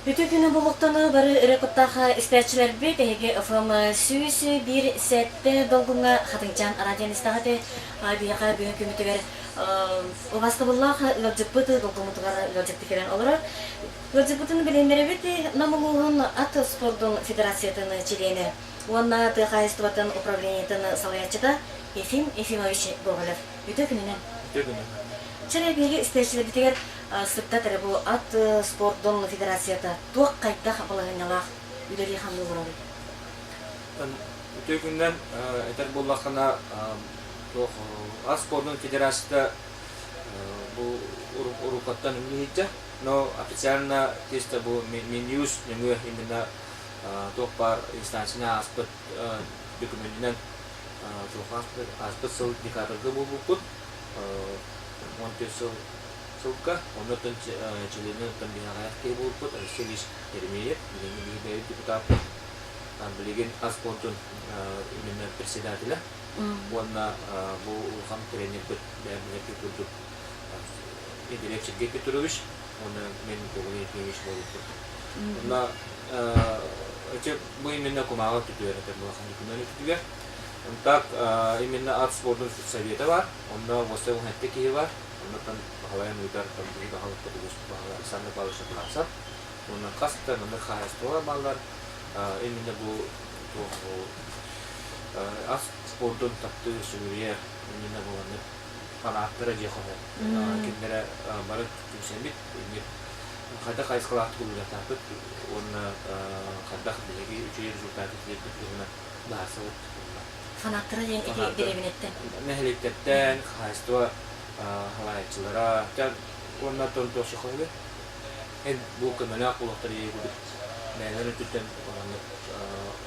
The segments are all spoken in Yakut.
Үтүө күнү булуктаны бары өрө куттаах истээччилэрбит, эһиги ФМ 101 7 долгуҥҥа Хатыҥчаан радионы истэҕит. Биһиэхэ бүгүн күммүтүгэр убастабыллаах ыалдьыппыт долгуммутугар ыалдьытты кэлэн олорор. Ыалдьыппытын билиһиннэрэбит Нам улууһун ат спордун федерациятын чилиэнэ уонна тыа хаһаайыстыбатын управлениетын салайааччыта Ефим Ефимович Гоголев. Үтүө күнүнэн! Үтүө күнү! Чэ, биһиги истээччилэрбитигэр сыттат эрэ бу ат спордун федерацията туох хайдах балаһыанньалаах үлэлии-хамныы олорорүй? Үтүө күнүнэн этэр буоллаххына, туох ат спордун федерацията бу уруккаттан үлэлиһиччэ, но официально чисто бу Минюст нөҥүө именно туох баар инстанцияны ааспыт документынан туох ааспыт сыл декабрьга буолбуппут. 14 сыл сылга оннуттан чилиэнин биһиэхэ киһи буолбут Алексей Ильич Еремеев билиҥҥи биһи бэйэбит депутаппыт билигин ас спордун именно председателя уонна бу улахан тренербит бэйэбит курдук Игорь Сергей Петрович уонна мен Гоголь Евгеньевич буолбуппут. Онно эти бу именно кумааҕы түтүөр этэ улахан документ түтүгэр. Так именно ат спордун совета бар, онно уоссай уһунэтте киһи бар, оннуттан баһылайан ыытар там биһи баһылыкпыт улуус баһылыга Александр Павлович Атласов, уонна хас да маннык хаһаайыстыбалар бааллар, именно бу туох ат спордун таптыы сүгүрүйэр именно бу маннык фанаттара дьиэ хоһо кинилэрэ бары түмсэммит инник хайдах хайысхалаахтык үлэлэтээхпит уонна хайдах биһиги үчүгэй результаты тиэрдибит туһунан быһаарсабыт. Фанаттара диэн ити дэриэбинэттэн? Нэһилиэктэртэн, хаһаайыстыба салайааччылара, уонна тонтуосихоһы эн бу көмөлөөх буолуохтар ийэбит бэйэлэрин өттүттэн маннык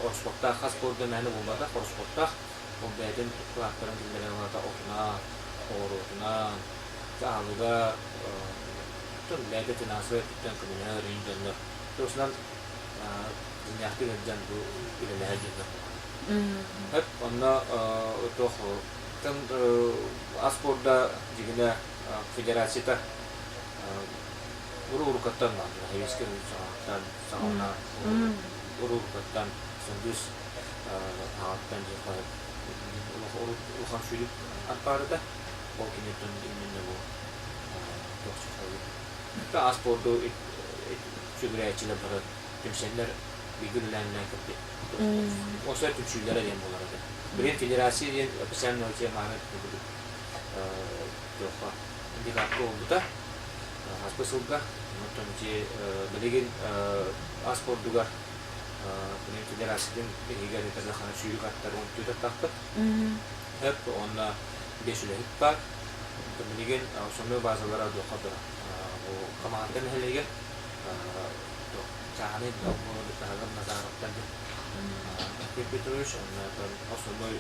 ороспуоттаах хас буорда мээнэ буолбатах ороспуоттаах ол бэйэтин кылааттарын киллэрэн ылата отунан оҕуруотунан аалыга бэйэтэ финансовай өттүттэн көмөлөһөр иһин дьоннор туосунан дьиҥнээхтик сылдьан бу үлэлэһэр дьоннор Эп онно туох ас спорда дьигинэ федерацията уру-урукаттан бааллар Советскай саҕаттан саҕалана уру-урукаттан Союз аҕаттан улахан сүүрүк ат баарыта ол киниттэн именно бу туох ас спорду сүгүрээччилэр бары түмсэннэр бииргэ үлэлээн кэлбит. Осы түмсүүлэрэ диэн буолар этэ. Билигин федерация диэн официально мааны курдук туохха индикатор буолбута. Хаспыт сылга. Оттон ити билигин ас спордугар билигин федерациятын иһигэр этэргэ хана сүүрүк аттар он тахпыт. Хөп онно бес үлэһит баар. Билигин основной базалара дуоха бу Хамаҕатта нэһилиэгэр чааһынай таһыгар Назаровтар диэн Петр Петрович уонна основной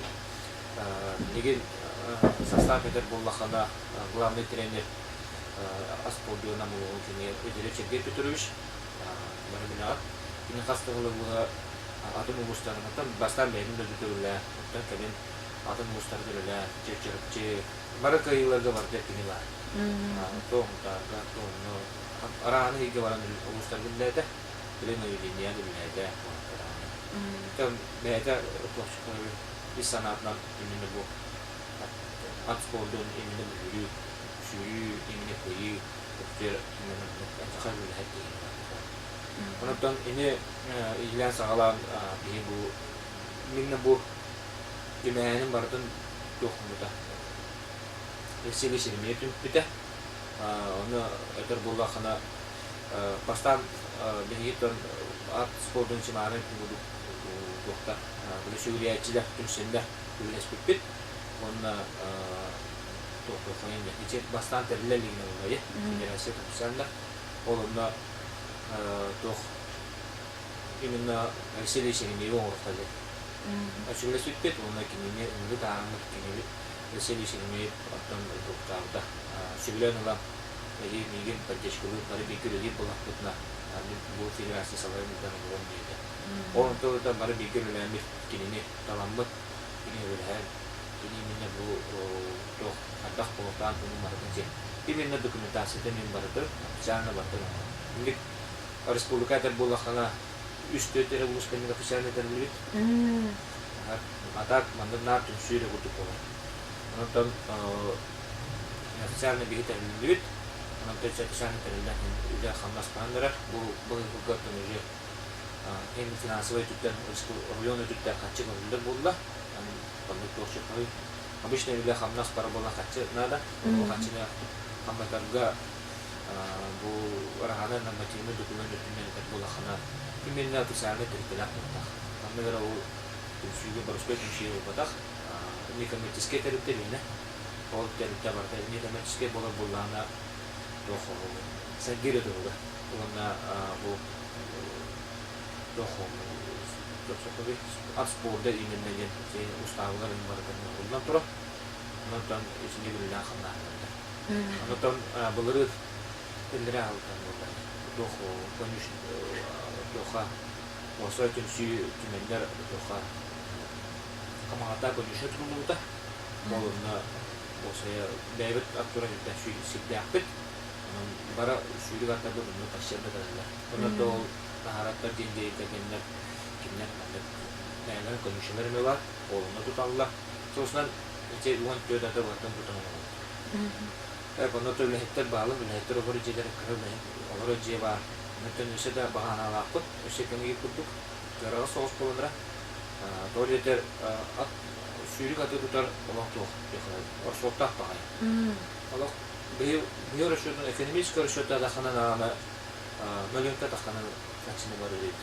билигин состав этэр буоллаххына главный тренер Аспордио Намыловын кини Өдөрө Сергей Петрович бары билэҕит. Кини хас да сылы быһа атын улуустарынан бастаан бэйэтин дойдутугар үлэлээн, оттон кэлин атын улуустарга үлэлээн, Чырчырыпчы бары кыайыыларга барыта кини баар. Туоһунтаарга, туоһунну Арааһын ыйга баран улуустарга үлэлээтэ, билин уединение үлэлээтэ куораттарааҕы. Бэйэтэ ис санаатынан именно бу ат спордун именно бүүрүү, сүүрүү, именно кыайыы өттүгэр именно саха үлэһит киһи Онон ини иилээн саҕалаан биһи бу именно бу түмэһээнин барытын туох гыммыта Василий Еремеев түмпүтэ. Ону этэр буоллаххына, бастаан биһиги ат спордун чымаарын курдук туохтар били сүгүрүйээччилэр түмсэннэр үлэлэспиппит. Уонна туох ити бастаан тэриллэ илигинэ буолайы федерация түмсэннэр. Ол онно туох именно Алексей Ильич Еремеевы оҥоруохха диэн сүбэлэспиппит уонна кинини ыҥырыы таһаарыммыт кинибит Алексей Ильич Еремеев оттон туохтаабыта сөбүлээн ылан эһиги миигин поддержкалыыр бары бииргэ үлэлиир буоллахпытына мин бу федерация салайан ыытан олоруом диэтэ. Ол онтон бары бииргэ үлэлээммит кинини таламмыт, кини үлэлэһэн, кини именно бу туох хайдах буолуохтааҕын туһунан барытын именно документацията мин барытын официально барытын оҥорон. Республика этэр буоллаххына, үс-түөрт эрэ улуус кэннигэр официально этэриллибит. А так маннык наар түмсүү эрэ курдук буолар. Онтон официально биһи тэриллибит. Онон официально тэриллэн үлэ-хамнас хаһан эрэр. Бу быһыылгаттан уже эн финансовай өттүттэн оройуон өттүттэн харчы көрүллэр буолла. Оннук туох чехой. Обычно үлэ-хамнас бара буолан харчы наада. Ол харчыны хамнатарга бу ыраһаны нормативный документ өттүнэн этэр буоллаххына, именно официальный тэрилтэлээх буолбатах. Онно эрэ ол түмсүүгэ боростуой түмсүү буолбатах. Некоммерческэй тэрилтэ миэнэ. Ол тэрилтэ барыта некоммерческэй буолар буоллаҕына туох сайдыы эрэ туһугар. Уонна бу туох ат спорда именно диэн устаабылар барытын оҥоһуллан турар. Онтон итини үлэлээн хамнааһыннарда. Онтон былырыын иллэрээ аһылыктан буолла. Туох туоха уосай түмсүү түмэллэр туоха хамаҕата конюшня туруллубута. Ол онно уосайа бэйэбит ат туран сирдээхпит. Онон бара сүүрүк аттарбыт онно тахсыан да кэлэллэр. Онон да ол наһараттар диэн диэйдэргэннэр кинилэр маннык бэйэлэрин конюшнялар эмиэ баар. Ол онно туталлар. Соусунан ити 14 аты барытын тутан олоробут. Онно үлэһиттэр баалым, үлэһиттэр олорор дьиэлэр кыра үлэһит олорор дьиэ баар. Онтон өссө да баҕаналаахпыт, өссө кэмигэр курдук кыараҕас соҕус буоланнара. Тоҕо диэтэр ат сүүрүк аты тутар олох туох орсуоттаах баҕайы. Олох биһи расчетун экономический расчета тахханан аҕана мөлүөнтэ тахханан аччыны барыр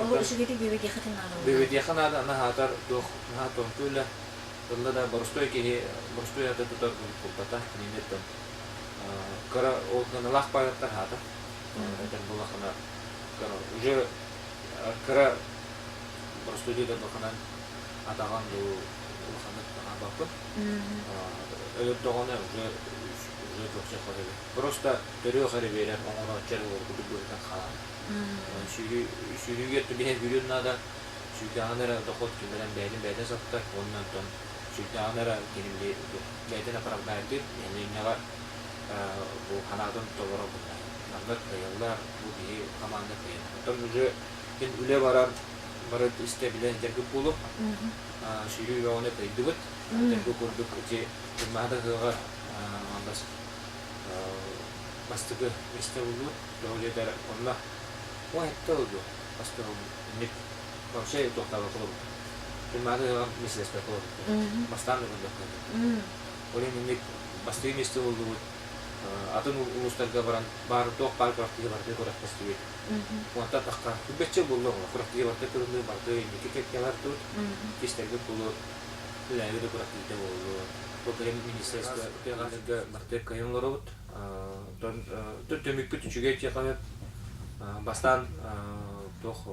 Ол үчүгэйдик бүөбэйдиэххитин наада. Бүөбэйдиэххэ наада, наһаатар туох наһаа тонку үлэ. Ылла да боростуой киһи боростуой аты тутар булбата кининиттэн кыра ол гыналаах паайаттар хаата. Этэр булахына уже кыра боростуой диэтэр баханан атаҕан дуу улаханнык таһаабаппын. Өлөрдөҕүнэ уже уже туохча хоһуйбут. Просто төрүөх эрэ биэрэр оҥорооччу эрэ курдук быһыытынан хаалар. Сүүрүүгэ түбэһэ сүүрүөн наада, сүүрдэҕинэ эрэ дохуот киллэрэн бэйэтин бэйэтэ саптар уонна онтон сүүрдэҕинэ эрэ кини били бэйэтин оправдайдыыр, нэһилиэнньэҕэ бу санаатын толорор буолар. Маннык кыайаллар, бу киһи хамаанда кыайар. Оттон уже кин үлэ баран бары истэ билэн дьаргыт буолуо. Сүүрүү бөҕөнү кыайдыбыт. Бу курдук ити Туймаада ыһыаҕар бастакы миэстэ буллубут. Тоҕо диэтэр онно ой это дуо бастакы инник вообще туохтаабакка олорбут. Туймаада ыһыаҕар миэстэлэспэккэ олорбут. Бастаан да көрбөккө. Ол иһин инник бастакы миэстэ буллубут. Атын улуустарга баран баар туох баар күрэхтэһии барыта күрэхтэстибит. Уонтан тахха күбэччи булла күрэхтэһии барыта кырыллыы барыта инники кэккэлэр тут кистэргэ булу үлээги да күрэхтэһиитэ буоллу. Бу кэлин министерство тыаҕаларга барыта кыайан олоробут. Оттон түмүкпүт үчүгэй тиэхэбит. Бастаан туох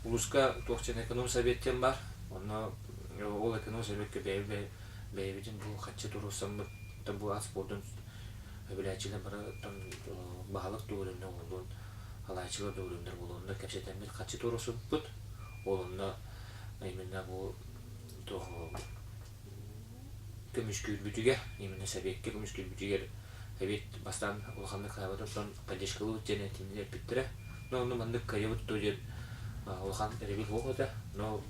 улууска туох диэн эконом совет диэн бар. Онно ол эконом советка бэйэбитин бу хаччы туруорсаммыт бу ас спордун үбүлээччилэр бары баһылык тугурунна буоллун, халааччылар тугуруннар буолуоннар кэпсэтэммит хаччы туруорсубуппут. Ол онно именно бу туох көмүскүүрбүтүгэр, именно сэбиэккэ көмүскүүрбүтүгэр сэбиэт бастаан улаханнык хаайбат оттон поддержкалыыбыт диэн этиини эппиттэрэ. Но онно маннык кыайабыт дуо диэн улахан эрэбил суох этэ. Но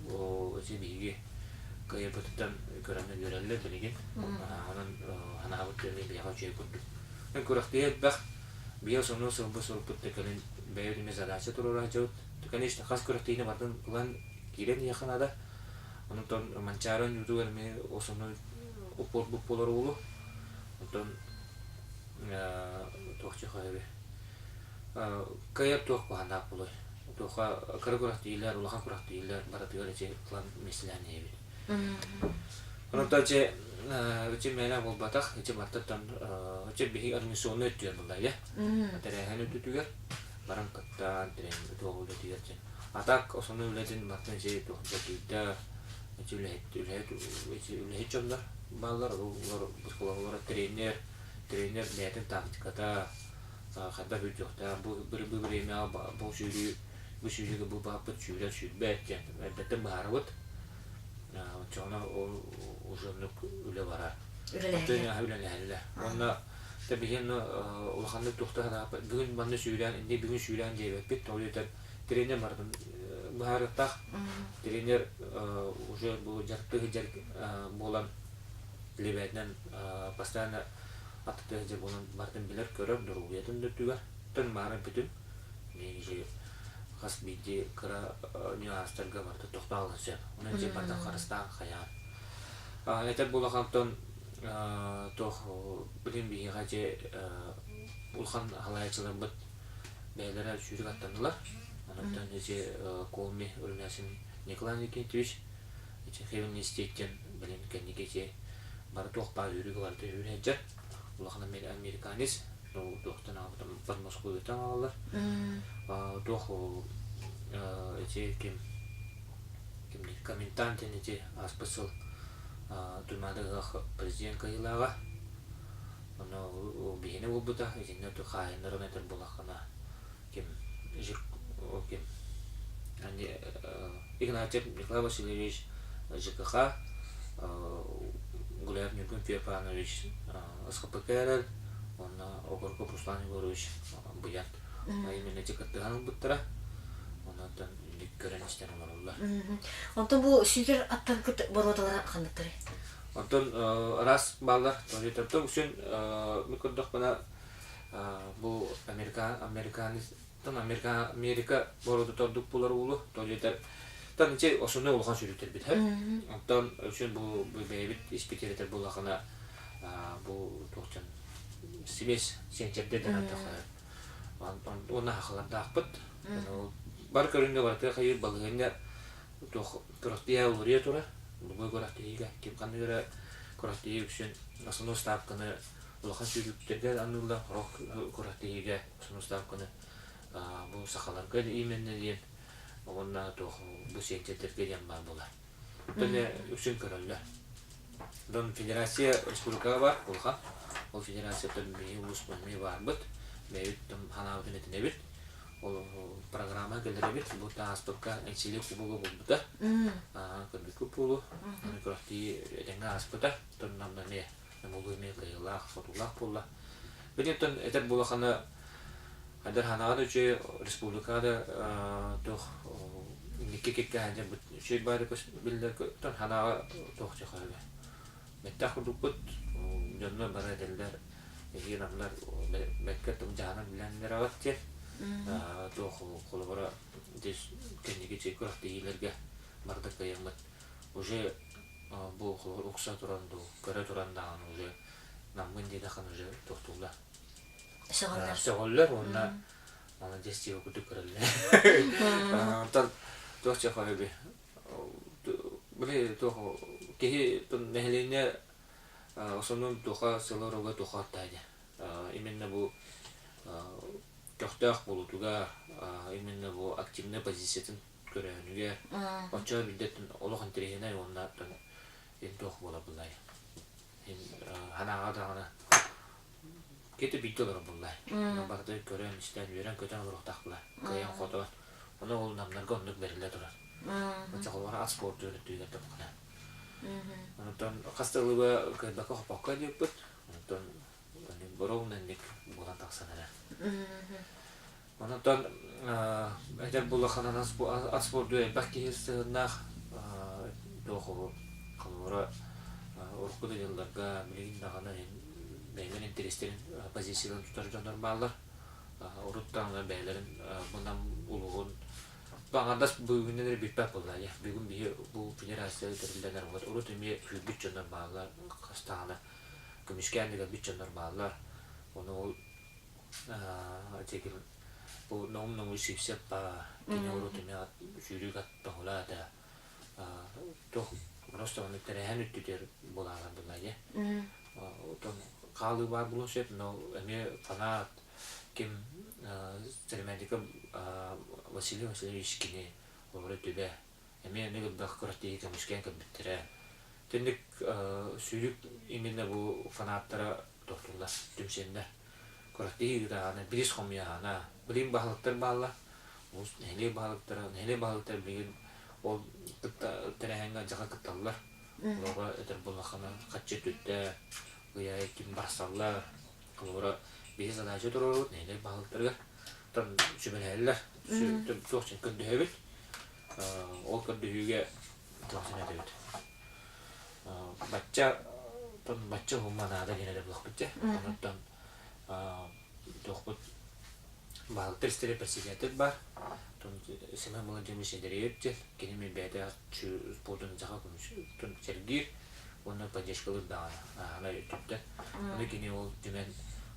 ити биһиги кыайарбытыттан көрөн үөрэллэр билигин. Онон санаабыт эмиэ биһиэхэ үчүгэй курдук. Күрэхтэһии элбэх. Быйыл сонун сылбыт сурукпут да кэлин бэйэбит эмиэ задача туруора сылдьабыт. Конечно, хас күрэхтэһиини барытын ылан киирэн иһиэххэ наада. Онтон Манчаары оонньуутугар эмиэ основной упорбут буолар уолу. Онтон туох чехоеби кыайар туох куһааннаах буолуой. Туохха кыра күрэхтэһиилэр, улахан күрэхтэһиилэр барытыгар ити ылан миэстэлээн иһэбит. Онтон ити ити мээнэ буолбатах, ити бартаттан ити биһиги организационнай өттүгэр буолла иә. Тэрээһин өттүтүгэр баран кыттан, тэрээһин туох үлэтигэр А так основной үлэтин барытын ити туох дьарыйда, ити үлэһит үлэһит ити үлэһит дьоннор бааллар, олор олор тренер, тренер бэйэтин тактиката хайдах үүрдүөхтээх, бу бу бириэмэҕэ бу сүүрүү бу сүүрүүгэ бу бааппыт сүүрэр сүүрбэт диэн эрдэттэн быһаарабыт. Оччоҕуна ол уже оннук үлэ барар. Үлэлэһэллэр. Үлэлэһэллэр. Уонна Та биһиэн улаханнык туохта санааппыт. Бүгүн манна сүүрээн, инде бүгүн сүүрээн диэбэппит. Тоҕо диэтэр тренер барытын быһаарыахтаах. Тренер уже бу дьарыктыы сылдьар буолан либээтинэн постоянно аттыгар сылдьар буолан барытын билэр, көрөр, доруобуйатын да өттүгэр. Тон маара бүтүн. Биһиги хас биирдии кыра нюанстарга барыта тохтоон сөп. Онон дьиэ барытын харыстаан хайаан. Этэр буолахантан туох билин биһиэхэ дьэ улахан халаайаччыларбыт бэйэлэрэ сүүрүк аттаннылар. Онон ити Коми Румясин Николай Никитич ити Хевенниститтен билин кэнники ити бары туох баар үүрүгэ барыта үүрээдьэр. Улахан американец туохтан аҕабытын Подмосковьеттан аҕаллар. Туох ити ким ким Коментант ити ааспыт сыл Туймаада ыһыах президент кыайыылааҕа. Ону биһини булбута итиннэ хаайыннарын этэр булаххына ким ким Игнатьев Николай Васильевич ЖКХ Гуляев Ньургун Феофанович СХПК уонна Огорков Руслан Егорович Буян именно ити кыттыһан ылбыттара. Онон көрөн истэн олороллор. Онтон бу сүүтэр аттаргыт боруодалара ханныктарый? Онтон араас бааллар. Тоҕо үксүн мин көрдөхпүнэ бу Америка американец Америка Америка боруодата ордук булар уулу. Тоҕо диэтэр тан ичи основной улахан сүрүттэрбит һэр. Онтон үксүн бу бэйэбит испитиэрэтэр буллахына бу туохчан симес сиэнчэрдэ дэн аттахара. Уонна хахалардаахпыт. Бар көрүҥҥэ барытыга хайыыр балаһыанньа туох күрэхтэһии уларыйа турар. Любой күрэхтэһиигэ ким ханнык эрэ күрэхтэһии үксүн основной ставканы улахан сүүрүктэргэ аныыллар, сорох күрэхтэһиигэ основной ставканы бу сахаларга именно диэн уонна туох бу сиэнчэрдэргэ диэн баар буолар. Оттон үксүн көрөллөр. Дон федерация республикаҕа бар улахан. Ол федерацияттан биһиги улуус эмиэ баарбыт. Бэйэбит ханаабытын этинэбит. Ол программа кэлэрэбит. Бу ааспыкка Эҥсиэли кубога буолбута. Көрбүккүт буолуо. Аны күрэхтии этэҥҥэ ааспыта. Тоннам эмиэ Намулуу эмиэ кыайыылаах, хотуулаах буолла. Билигин этэр буолахана Айдар ханаҕа да үчүгэй республикаҕа да туох инникки кэккэ сылдьарбыт үчүгэй баары биллэр тон ханаҕа туох дьахаһыга мэттээх курдукпут дьоннор бары этэллэр эһиги намнар бэккэ тым дьаһанан билэннэр аҕат диэн туох холобура кэнники чэй күрэхтэһиилэргэ барда кыайаммыт уже бу холобур укса туран дуу көрө туран даҕаны уже наммын диэтэххин уже тохтууллар Сөҕөллөр. Сөҕөллөр уонна молодец диэбит курдук көрөллөр. Онтон туох чехоһуби били туох киһи нэһилиэнньэ основном туха сыла-оруга туха аттаа дии. Именно бу көхтөөх буолуутугар, именно бу активнай позициятын көрөөһүнүгэр оччо билдеттин олох интэриэһинэй уонна туох буола буллай. Ханаҕа даҕаны Кити бииргэ олорор буолла. Барыта көрөн, истэн, үөрэн-көтөн олоруохтаахпыла. Кыайан-хотон. Ону ол намнарга оннук бэриллэ турар. Оччоҕолоро ас спордугар өттүгэр тапкана. Онтон хас да ылыба кыайбакка-хоппокко диэппит. Онтон боруогунан инник буолан тахсан эрэр. Онтон эдэр булаханан ас спорду элбэх киһи сыһыннаах туох холобура урукку да дьылларга билигин даҕаны бэйэлэрин интэриэстэрин позицияларын тутар дьоннор бааллар. Урут даҕаны бэйэлэрин бу Нам улууһун аҥардас бүгүннэн эрэ бүппэт буолла дии. Бүгүн биһи бу федерация тэриллэн эрэ урут эмиэ күүрбүт дьоннор бааллар, хас даҕаны көмүскээн да кэлбит дьоннор бааллар. Ону ол бу ноҥ-ноҥу сипсэп баа кини урут эмиэ сүүрүүк ат тоһула этэ туох просто ону тэрээһин өттүтүгэр булаалар буолла дии отон хаалыы баар буолуон сөп но эмиэ фанат ким Церемендика Василий Васильевич кини олоро түбэ эмиэ эмиэ элбэх күрэхтэһии көмүскээн көрбүттэрэ түннүк сүүрүк именно бу фанаттара тохтууллар түмсэннэр күрэхтэһии ыытааҕына бириис хомуйааҕына билигин баһылыктар бааллар улуус нэһилиэк баһылыктара нэһилиэк баһылыктара билигин ол кытта тэрээһиҥҥэ дьаха кытталлар олорго этэр буоллаххына хаччы түттэ ыйаайы ким барсаллар. Холобура, биһи задача туруорабыт нэһилиэк баһылыктарыгар. Оттон сүбэлэһэллэр, туох син көрдөһөбүт. Ол көрдөһүүгэ туох син этэбит. Бачча бачча уһумма наада диэн эрэ булахпыт дьэ. Онуттан туохпут баһылыктар истэрэ председатель баар. Семен Владимирович Андреев диэн кини мен бэйэтэ спордун саха көмүс сэргиир уонна поддержкалыыр даҕаны ааһана өттүттэн. Ону кини ол түмэн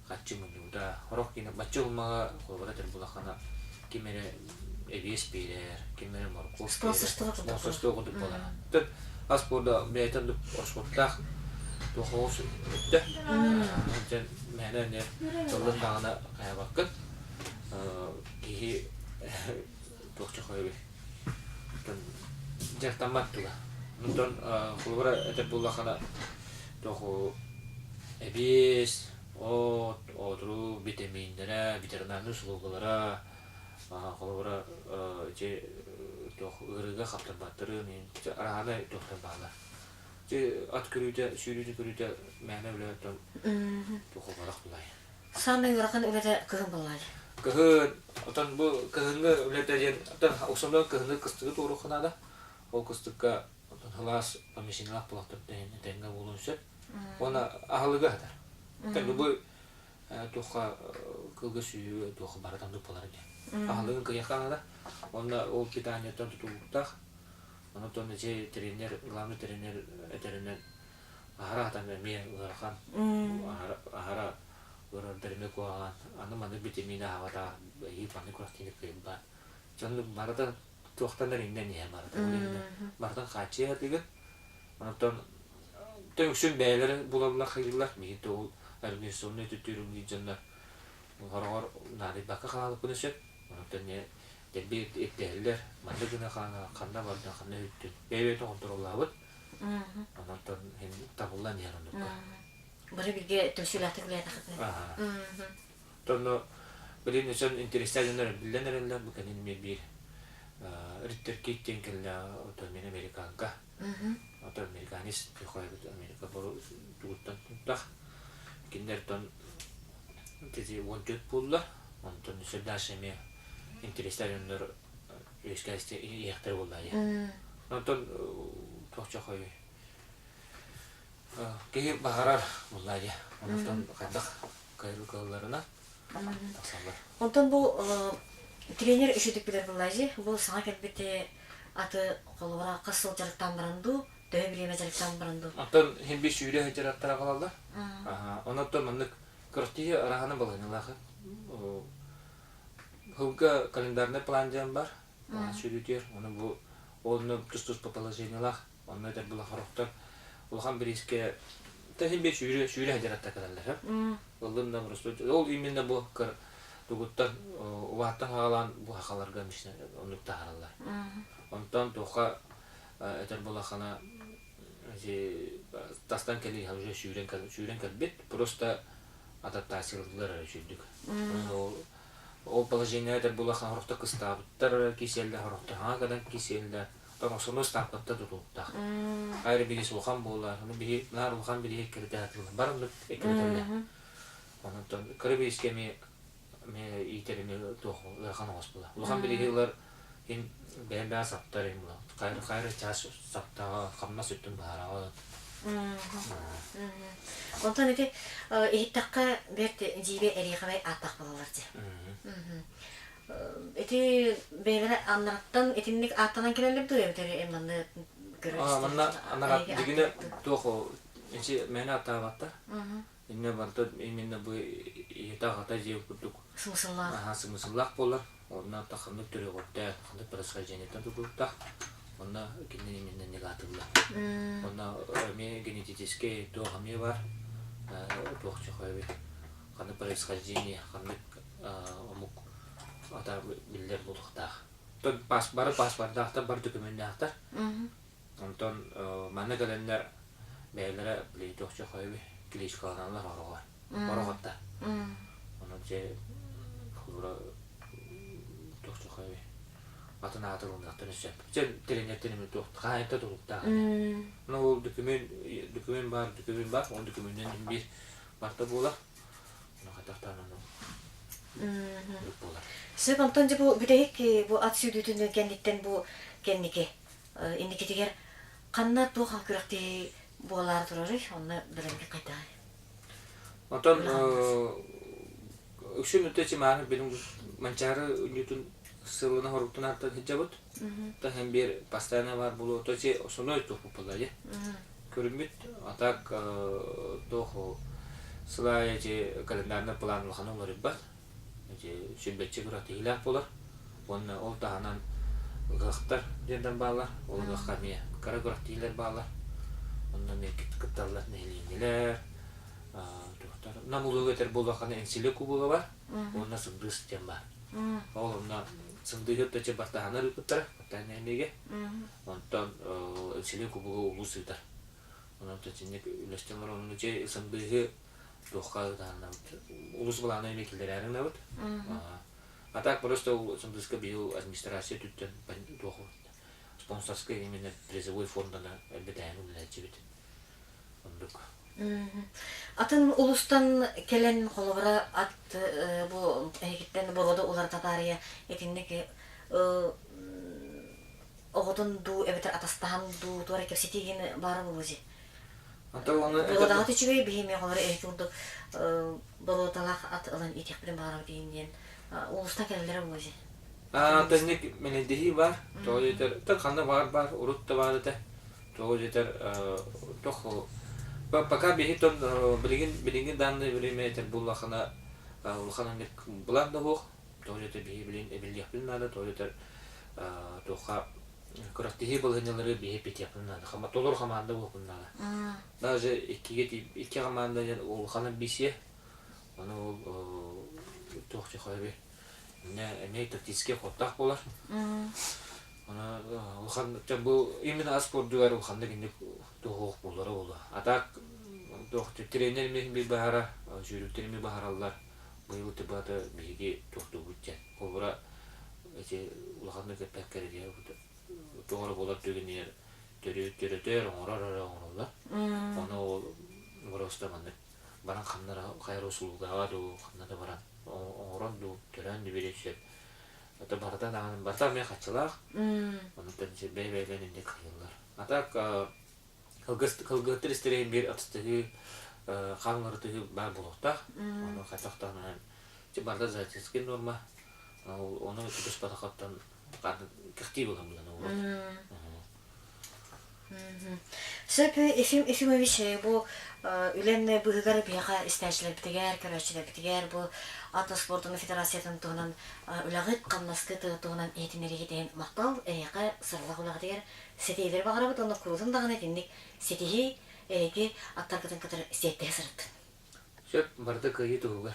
харчы мунньубута. Сорох кини бачча ылмаҕа холобура этэр булаххана ким эрэ эбиэс биэрэр, ким эрэ моркуоп биэрэр. Спонсорство курдук буолар. Оттон ас спорда бэйэтэ оннук ороскуоттаах туох оҕус өттө. Дьэн мээнэ эмиэ тыллын даҕаны хайабаккын. Киһи туох чохойбуй дьарыктаммат туга. Онтон холобура этэр буоллаххына туох эбиэс, от, оотуруу битэмииннэрэ, ветеринарнай услугалара, холобура ити туох ыарыыга хаптарбаттарын араһаанай туохтар бааллар. Ити ат көрүүтэ, сүүрүүтэ көрүүтэ мээнэ үлэ оттон туох барах булай. Саамай ыарахан үлэтэ кыһын буоллаҕа дии. Кыһын, оттон бу кыһыҥҥы үлэтэ диэн, оттон уксамдан кыһыҥҥы кыстыгы туоруохха наада. Ол кыстыкка оттон сылаас помещениелаах буолахтар этэҥҥэ буолуон сөп. Уонна аһылыгы аһатар. Оттон любой туохха кылга сүүһү туохха барытан буолар диэн. Аһылыгын кыйахха наада. Уонна ол питаниеттан тутулуктаах. Онон ити тренер, главный тренер этэринэн аһара аһатан эмиэ ыарахан, аһара ыарардар эмиэ куһаҕан, аны маннык битэмиин аһаабатах, эһиил маннык күрэхтэһиини кыайбат. Дьон барыта туохтан да иҥнэн иһэ барыта барытын хааччыйа сатыыгын. Онтон үксүн бэйэлэрэ булаллар хайыыллар. Миигин ол организационнай өттүттүүр дьоннор хороҕор наадыйбакка хаалбыппын сөп. Онтон дэлби ирдэһэллэр. Маннык гына ханна бардын, ханна үттүн. Бэйэ-бэйэтин хонтуруоллаабыт. Онтон табыллан иһэр оннукка. Бары бииргэ түмсүүлээхтик үлэлээтэххитинэ. Онно билин өсөн интэриэстээх дьоннор биллэн эрэллэр. Бу кэнин эмиэ биир Риттер Кит диэн кэллэ отон мин американка. Отон американец Америка тугуттан туттах. Кинилэр тон 14 буолла. Онтон өссө дальше эмиэ интэриэстээх дьоннор үөскээсти иһиэхтэрэ буолла Онтон туох чохой киһи баҕарар буолла дии. Онтон хайдах кыалларына тахсаллар. Онтон бу тренер үчүгдүк билэр буолла дии. Бу саҥа кэлбити аты холобура хас сыл дьарыктаан баран дуу, төһө бириэмэ дьарыктаан баран дуу? Онтон хин би сүүрэ сылдьар аттара Онон маннык кыртиһи араһаны балаһыналаах Сылга календарный план диэн бар, сүүрүүтүгэр. Ону бу онно тус-туспа положениелаах, онно этэр була хорохтор улахан бириискэ тэһин биир сүүрэ сүүрэ сылдьар аттакалаллар. Ыллым да просто ол именно бу кыр тугуттан убааттан хаалаан бу хахаларга оннук таһаараллар. Онтон туохха этэр булахана тастан кэлии уже сүүрэн сүүрэн кэлбит просто адаптациялыыллар эрэ үчүгдүк. Ол ол положение этэр буоллахха сорохто кыстаабыттар кисиэллэр, сорохто хаҥа кэлэн кисиэллэр. Оттон ставкаттан тутулуктаах. Хайа бириис улахан буолар, ону биһи наар улахан бирииһи эккирэтэ сатыыллар. Бары оннук эккирэтэллэр. Онон кыра бириискэ эмиэ эмиэ иитэр эмиэ туох ыарахан оҕус буолар. Улахан бирииһи ылар иһин бэйэм бэйэ саптар иһин буолар. Хайа хайа чаас саптаҕа хамнас өттүн быһаараҕыт. Онтон ити иһиттэххэ бэрт дьиибэ эриэхэбэй ааттаах буолаллар дии. Ити бэйэлэрэ аннараттан итинник ааттанан кэлэллэр дуо эбэтэр манна көрөр Манна анарат дигинэ туох ити мээнэ ааттаабаттар. Иннэ барыта именно бу ийэтэ аҕата дьиэ курдук Смысллаах. Аһаа смысллаах буолар. Онно ханнык төрүөҕүттэн, ханнык происхождениеттан тутулуктаах. Онно кинини именно негативлар. Онно эмиэ генетическэй туох эмиэ бар. Туох чохойбут. Ханнык происхождение, ханнык омук ата биллэр буолуохтаах. Бары паспордаахтар, бары документнаахтар. Онтон манна кэлэннэр бэйэлэрэ били туох чохойбут кличкаланаллар ороҕор. Ороҕотта. Онон дьэ холобура туох чохойбут атын ааты ылыныахтарын сөп. Чэ тренертэн эмиэ туох хаһаайыттан тутулуктаах эмиэ. Ну ол документ документ баар, документ баар, ол документынан биир барта буолар. Хайтахтаан ону буолар. Сөп, онтон дьэ бу бүтэһик бу ат сүүрдүүтүн кэнниттэн бу кэнники инникитигэр ханна туох күрэхтэһии буолаары турарый? Онно билэммит хайдаҕый? Онтон үксүн үтэ мааны билим Манчаары үнньүтүн сылына хоруктун артан сылдьабыт. Таһын биэр постоянно бар булуо то че основной туох буолла дьэ. Көрүммүт, а так туох сылаайа эти календарный план улахана уларыйбат. Эти сүлбэччи күрэхтэһиилээх буолар. Уонна ол таһынан ыһыахтар диэннэр бааллар. Ол ыһыахха эмиэ кыра күрэхтэһиилэр бааллар. Онно эмиэ кытталлар нэһилиэнньэлэр. Туохтар Нам улууга этэр буоллаххына Эҥсили кубога бар. Уонна Сындыыс диэн бар. Ол онно Сындыыһы өттө бартаһанар ыыппыттара, бартаһан нэһилиэгэ. Онтон Эҥсили кубога улуус ыытар. Онон итинник үлэстэн олорон ону дьэ сындыыһы туохха ытааннабыт улус былаана эмиэ киллэрээри гынабыт. А так просто сындыыска быйыл администрация өттүттэн туох спонсорскай именно призовой фонданы элбэтээһин үлэлээччибит. Оннук. Атын улустан кэлэн холобура ат бу эһигиттэн боруода уларыта таарыйа итинник оҕотун дуу эбэтэр атастаһан дуу туора кэпсэтиигин баара буолуо дии. Боруодаҕыт үчүгэй биһи эмиэ холобура эһиги курдук боруодалаах ат ылан иитиэхпитин баҕарабыт диэн диэн улуустан кэлэллэрэ буолуо дии. Тэнник мэнэйдэһии баар. Тоҕо диэтэр, та ханна баар баар, урут да баар этэ. Тоҕо диэтэр, тох пока биһи тон билигин билиҥҥи данное время этэр буоллахына улахан инник былаан да суох. Тоҕо диэтэр биһи билин эбиллиэхпин наада, тоҕо диэтэр туохха күрэхтэһии балаһыанньалары биһи эппитиэхпин наада. Толору хамаанда буолуохпун наада. Даже иккигэ икки хамаанда диэн улахан амбиция. Ону ол туох чехойби эмиэ тактический хоттаах буолар. Оны улахан бу именно ас спордугар улаханнык инник туһуох буолара буолуо. А так туох тренер эмиэ бир баһара, сүүрүктэр эмиэ баһараллар. Быйыл тыбата биһиги туохтуубут диэн. Холобура ити улаханнык эппэккэ эрэ туох эрэ буолар түгэнигэр төрөтөр, оҥорор эрэ оҥороллор. Ону ол просто маннык баран ханна эрэ хайа эрэ услугаҕа дуу, ханна да баран оҥорон дуу, төрөөн да биэриэн сөп. Это барыта даҕаны барыта эмиэ хаччылаах. Онтон бэйэ-бэйэлэрин инник хайыллар. А так Кылгыһыттар истэригин биир атыстыһыы, хаан уларытыһыы баар буолуохтаах. Ону хайдах даҕаны барыта зоотехническай нуорма. Ону тутуспатаххыттан кэхтии буолан булан оҕолор. Сөп, Ефим Ефимович, бу үлэн быыһыгар биһиэхэ истээччилэрбитигэр, көрөөччүлэрбитигэр бу ат спордун федерациятын туһунан үлэҕит, хамнаскыт туһунан иһитиннэриигит иһин махтал. Эһиэхэ сыралаах үлэҕитигэр Ситиһиилэри баҕарабыт уонна куруутун даҕаны итинник ситиһии эһиги аттаргытын кытары сиэттэһэ сырыттын. Сөп, барыта кыайыы туһугар.